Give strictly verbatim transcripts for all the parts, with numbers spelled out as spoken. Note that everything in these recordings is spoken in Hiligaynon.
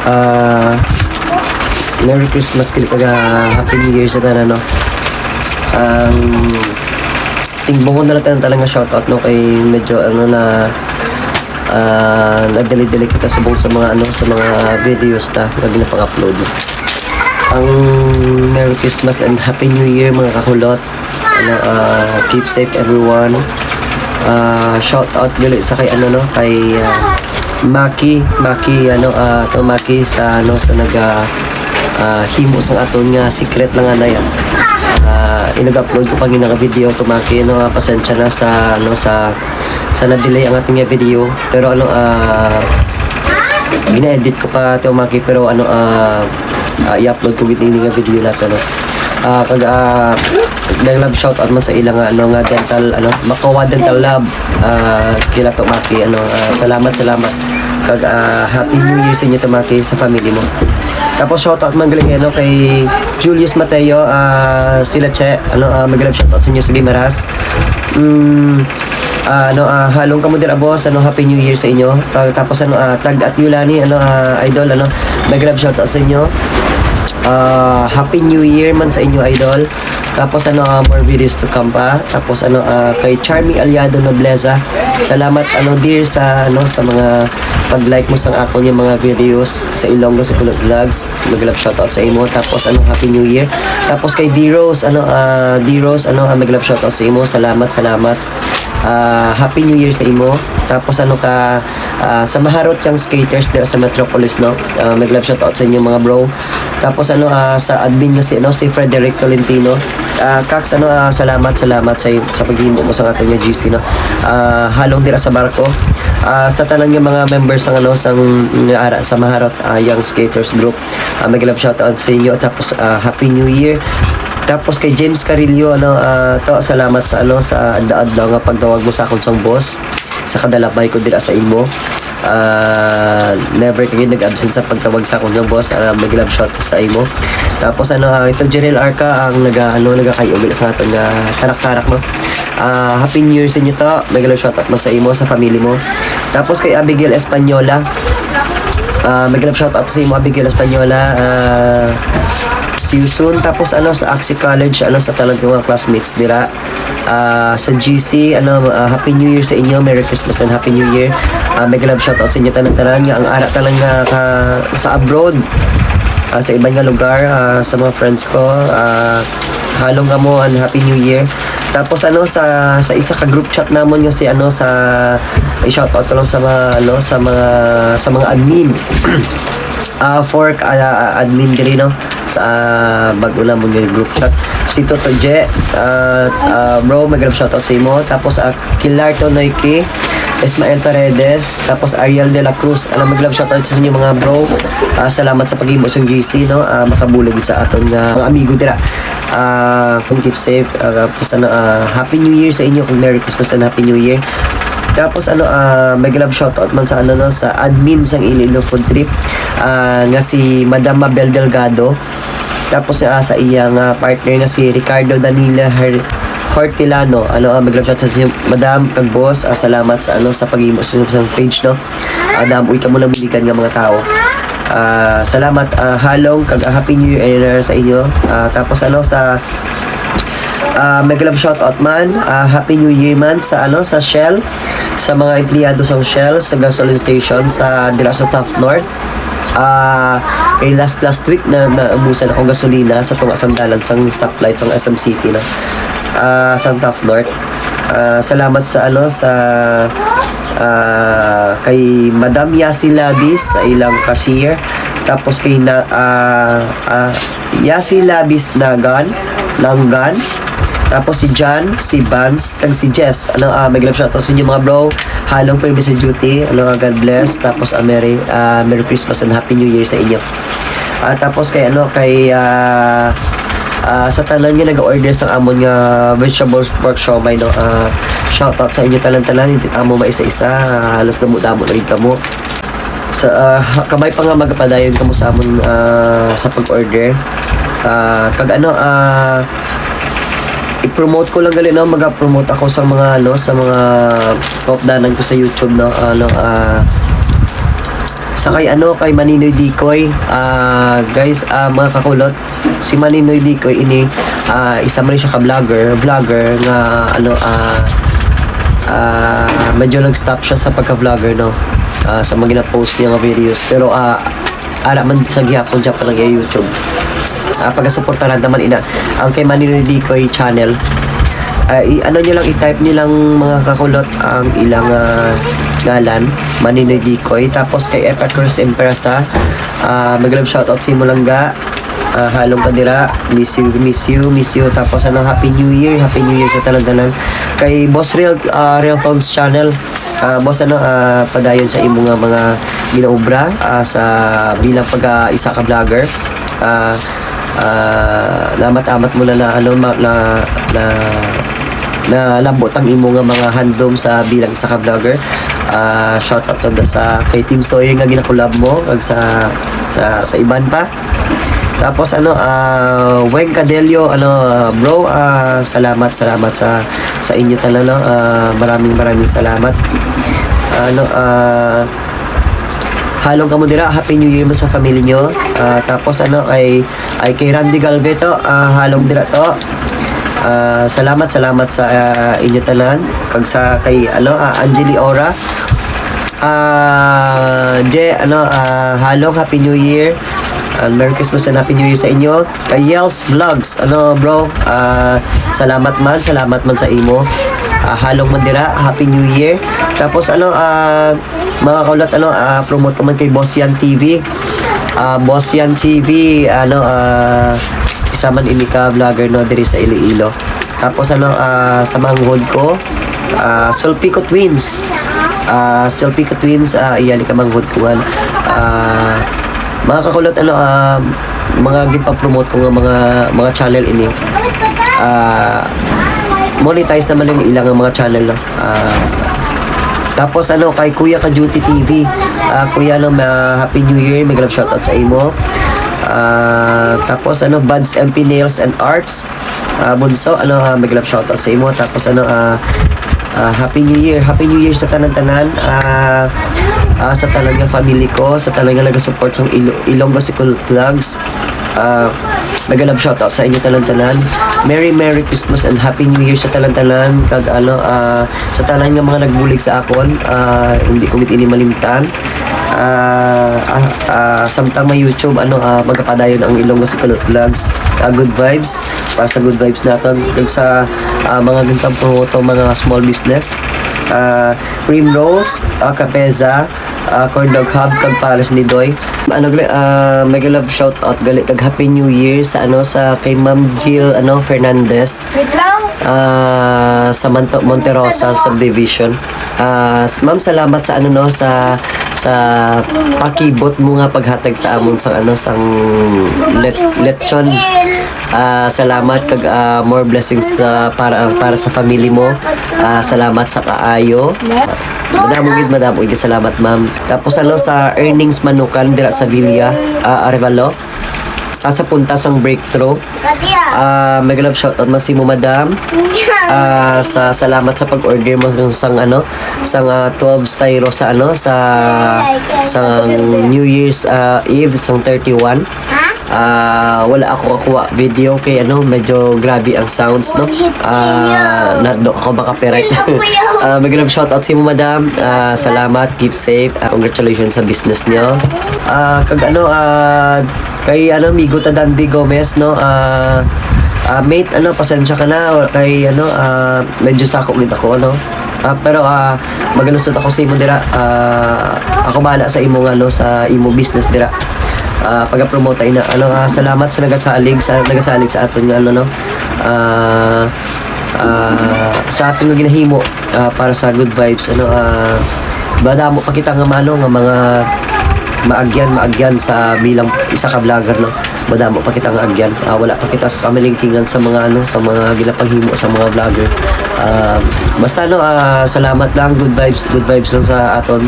Ah, Merry Christmas, kag, ah, Happy New Year sa tanan, no? Ang tingbungon na lang tanan nga shoutout, no, kay medyo, ano, na, ah, na-delay-delay kita subong sa mga, ano, sa mga videos ta nga ginapang-upload. Ang Merry Christmas and Happy New Year, mga kakulot. Ano, ah, keep safe, everyone. Ah, shout out gali sa kay, ano, no, kay, ah, Maki, Maki, ano, ah, to Maki sa, ano, sa naga, ah, himo sang aton nga secret lang anay, ah. Ah, inag-upload ko pa gid nga video to Maki, no, ah, pasensya na sa, ano, sa, sa na-delay ang aton nga video. Pero, ano, ah, gina-edit ko pa to Maki, pero, ano, ah, ah, i-upload ko gid ini nga video nato, no. Ah, kag, ah, nag love shout out man sa ila nga, ano, nga dental, ano, Makowa Dental Lab. Ah, kila to Maki, ano, ah, salamat, salamat. Kag, ah, Happy New Year sa inyo to Maki, sa family mo. Tapos shout out man gali, ano, kay Julius Mateo, ah, sila Che, ano, ah, mag love shout out sa inyo sa Guimaras. Mm, ah, ano, ah, halong kamo dira, boss, ano, Happy New Year sa inyo. Ta-, tapos, ano, ah, Tag at Yulani, ano, ah, idol, ano, mag love shout out sa inyo. Ah, Happy New Year man sa inyo, idol. Tapos, ano, ah, more videos to come pa. Tapos, ano, ah, kay Charmy Aliado Nobleza, salamat, ano, dear, sa, ano, sa mga pag-like mo sa akon yung mga videos sa Ilonggo sa Kulot Vlogs. Mag love shout out sa imo. Tapos, ano, Happy New Year. Tapos kay D Rose, ano, ah, D Rose, ano, ah, mag love shout out sa imo. Salamat, salamat. Ah, Happy New Year sa imo. Tapos, ano, ka, ah, sa Maharot Young Skaters dira sa Metropolis, no? Ah, mag love shout out sa inyo, mga bro. Tapos, ano, ah, sa admin nga si, ano, si Frederick Tolentino. Ah, Kax, ano, ah, salamat, salamat sa, sa paghimo mo sa aton nga G C, no? Ah, halong dira sa barko. Ah, sa tanan nga mga members sang, ano, sang, nga ara sa Maharot, ah, Young Skaters Group. Ah, mag love shout out sa inyo. Tapos, ah, Happy New Year. Tapos kay James Carillo, ano, ah, to, salamat sa, ano, sa adlaw-adlaw nga pagtawag mo sa akon sang boss, sa kadalabay ko dira sa imo. Ah, never ka gid nag-absent sa pagtawag sa akon sang boss. Ah, mag love shout sa imo. Tapos, ano, ah, ito, Jerel Arca, ang naga-, ano, nagakayugil sa aton nga tarak-tarak, no? Ah, Happy New Year sa inyo to. Mag love shout out mo sa imo, sa family mo. Tapos kay Abigail Española, ah, mag love shout out sa imo, Abigail Española. Ah, see you soon. Tapos, ano, sa Axie College, ano, sa tanan ko nga classmates dira. Ah, sa G C, ano, ah, Happy New Year sa inyo, Merry Christmas and Happy New Year. Ah, mag love shout out sa inyo tanan-tanan nga ang ara tanan nga ka, sa abroad, ah, sa iban nga lugar, ah, sa mga friends ko, ah, halong kamo and Happy New Year. Tapos, ano, sa, sa isa ka group chat namon nga si, ano, sa, i-shout out ko lang sa mga, ano, sa mga, sa mga admin. Ah, for, ah, admin diri, no, sa, ah, bag-o namon nga group chat. Si Toto Je, ah, ah, bro, mag love shout out sa imo. Tapos, ah, Kilarto Noike, Ismael Paredes, tapos Ariel de la Cruz. Alam, mag love shout out sa inyo, mga bro. Ah, salamat sa paghimo sang G C, no? Ah, makabulig sa aton nga mga amigo dira. Ah, keep safe. Ah, tapos, ano, ah, Happy New Year sa inyo, kag Merry Christmas and Happy New Year. Tapos, ano, ah, mag love shout out man sa, ano, no, sa admin sang Iloilo Food Trip, ah, nga si Madam Mabel Delgado. Tapos, ah, sa iya nga partner nga si Ricardo Danila Her-, Hortilano. Ano, ah, mag love shout out sa inyo, Madam, kag boss. Ah, salamat sa, ano, sa paghimo sa, sa page, no? Ah, damo kamo nabuligan nga mga tao. Ah, salamat, ah, halong kag, ah, Happy New Year, eh, sa inyo. Ah, tapos, ano, sa, ah, mega love shout out man, ah, Happy New Year man sa, ano, sa Shell, sa mga empleyado sa Shell sa gasoline station sa, dira sa Taft North. Ah, kay last, last week na naubusan ako gasolina sa tunga sang dalan sang stoplight sang S M City, no? Ah, sang Taft North. Ah, salamat sa, ano, sa, ah, kay Madam Yasi Labis sa ilang cashier. Tapos kay na, ah, ah, Yasi Labis Nagan, Nanggan. Tapos si John, si Vance, kag si Jess. Ano, ah, mega love shout out sa inyo, mga bro. Halong permi sa duty. Ano, ah, God bless. Tapos, ah, Merry, ah, Merry Christmas and Happy New Year sa inyo. Ah, tapos kay, ano, kay, ah, ah, sa tanan nga nag-order sa amon nga vegetable pork siomai, no? Ah, shout out sa inyo tanan-tanan, hindi ta mo maisa-isa, ah, halos damo-damo na gid kamo. Sa, ah, ha-, kabay pa nga magapadayon kamo sa amon, ah, sa pag-order. Ah, kag, ano, ah, i-promote ko lang gali, no? Maga-promote ako sa mga, ano, sa mga kaupdanan ko sa YouTube, no? Ano, ah, Sa kay ano, kay Maninoy Dikoy, ah, guys, ah, mga kakulot, si Maninoy Dikoy ini, ah, isa man siya ka vlogger, vlogger nga ano, ah, ah, medyo nag-stop siya sa pagka-vlogger, no? Ah, sa mga gina-post niya nga videos. Pero, ah, ara man sa gihapon siya pa nag-YouTube. Ah, pagasuportahan naman ina ang kay Maninoy Dikoy channel. Ah, i-, ano niyo lang, i-type niyo lang, mga kakulot, ang ilang, ah, ngalan, Maninoy Dikoy. Tapos kay Epicurus Empresa, ah, mag-love shoutout sa imo lang ga. Ah, halong ka dira. Miss you, miss you, miss you. Tapos ano, Happy New Year, Happy New Year sa tanan-tanan. Kay Boss Real, ah, Real Phones Channel. Ah, boss, ano, ah, padayon sa imo nga mga ginaobra, ah, sa bilang pag, ah, isa ka vlogger. Ah, ah, naamat-amat mo na, na, ano, ma-, na, na, nalabot ang imo nga mga handom sa bilang isa ka vlogger. Ah, shout out na sa kay Team Sawyer nga ginakulab mo, kag sa, sa, sa iban pa. Tapos ano, ah, Weng Cadelio, ano, ah, bro, ah, salamat, salamat sa, sa inyo tanan, no? Ah, maraming, maraming salamat. Ano, ah, halong kamo dira, Happy New Year mo sa family nyo. Ah, tapos ano, ay, ay kay Randy Galveto, ah, halong dira to. Ah, salamat, salamat sa, ah, inyo tanan. Kag sa kay, ano, ah, Angeli Ora. Ah, Je, ano, ah, halong Happy New Year. Ah, Merry Christmas and Happy New Year sa inyo. Kay Yels Vlogs, ano, bro, ah, salamat man, salamat man sa imo. Ah, halong man dira, Happy New Year. Tapos, ano, ah, mga kaulat, ano, ah, promote ko man kay Boss Yan T V. Ah, Boss Yan T V, ano, ah, isa man ini ka vlogger, no, diri sa Iloilo. Tapos, ano, ah, sa manghod ko, ah, Sulpico Twins. Ah, Sulpico Twins, ah, iya ni ka manghod ko, ano. Ah, mga kakulot, ano, ah, mga gipapromote ko nga mga, mga channel ini. Ah, monetize naman yung ilang mga channel, no? Ah, tapos, ano, kay Kuya Ka Duty T V. Ah, Kuya, ano, ma-, Happy New Year. May love shoutout sa imo. Ah, tapos, ano, Buds M P Nails and Arts. Ah, Bunso, ano, ah, may love shoutout sa imo. Tapos, ano, ah, ah, Happy New Year. Happy New Year sa tanan-tanan. Ah, ah, sa tanan nga family ko, sa tanan nga nagasupport sa Ilo-, Ilonggo School Vlogs. Ah, mega love shoutout sa inyo tanan-tanan. Merry, Merry Christmas and Happy New Year sa tanan-tanan. Kag ano, ah, sa tanan nga mga nagbulig sa akon, ah, hindi ko gid ini malimtan. Ah, ah, ah, samtang may YouTube, ano, ah, magapadayon ang Ilonggo Sikulot Vlogs. Ah, good vibes para sa good vibes naton. Kag sa, ah, mga ginpampromoto, mga small business. Ah, Primrose, ah, Capeza, ah, Corn Dog Hub, kag Pares ni Doy. Ano gali, ah, mega love shout out gali kag Happy New Year sa, ano, sa kay Ma'am Jill, ano, Fernandez. Wait lang. Ah, sa Manto-, Monte Rosa Subdivision. Ah, s-, ma'am, salamat sa, ano, no, sa, sa pakibot mo nga paghatag sa amon sang, ano, sang let-, lechon. Ah, salamat kag, ah, more blessings sa, para, para sa family mo. Ah, salamat sa kaayo. Madamo gid, madamo gid salamat, ma'am. Tapos, ano, sa Earnings Manukan dira sa Villa, ah, Arevalo, ah, sa punta sang Breakthrough. Ah, mega love shoutout man sa imo, madam. Ah, sa salamat sa pag-order mo sang, ano, sang, ah, twelve styro sa, ano, sa, sa New Year's, ah, Eve, sang thirty-one. Ah, wala ako kakuha video kay, ano, medyo grabe ang sounds, no? Ah, na, do ako maka-copyright. Ah, mega love shoutout sa imo, madam. Ah, salamat, keep safe. Ah, congratulations sa business nyo. Ah, kag ano, ah, kay, ano, amigo ta Dandy Gomez, no? Ah, ah, mate, ano, pasensya ka na kay, ano, ah, medyo sako gid ako, ano? Ah, pero, ah, magalusot ako sa imo dira. Ah, ako bahala sa imo nga, no, sa imo business dira. Ah, pagapromote ina. Ano, ah, salamat sa nagasalig, sa nagasalig sa aton nga, ano, no? Ah, ah, sa aton nga ginahimo, ah, para sa good vibes, ano, ah, madamo pa kita nga, mano, nga mga maagyan, maagyan sa bilang isa ka vlogger, no? Madamo pa kita nga agyan. Ah, wala pa kita sa kamalingkingan sa mga, ano, sa mga ginapanghimo sa mga vlogger. Ah, basta, no, ah, salamat lang, good vibes, good vibes lang sa aton.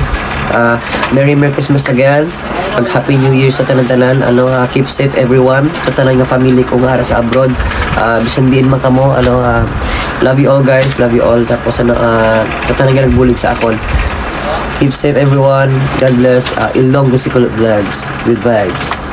Ah, Merry, Merry Christmas again. Pag Happy New Year sa tanan-tanan, ano, ah, keep safe everyone, sa tanan nga family ko nga ara sa abroad. Ah, bisan diin man kamo, ano, ah, love you all, guys, love you all. Tapos, ano, ah, sa tanan nga nagbulig sa akon. Keep safe, everyone. God bless. Uh, Ilonggo Sikulub Vlogs with vibes.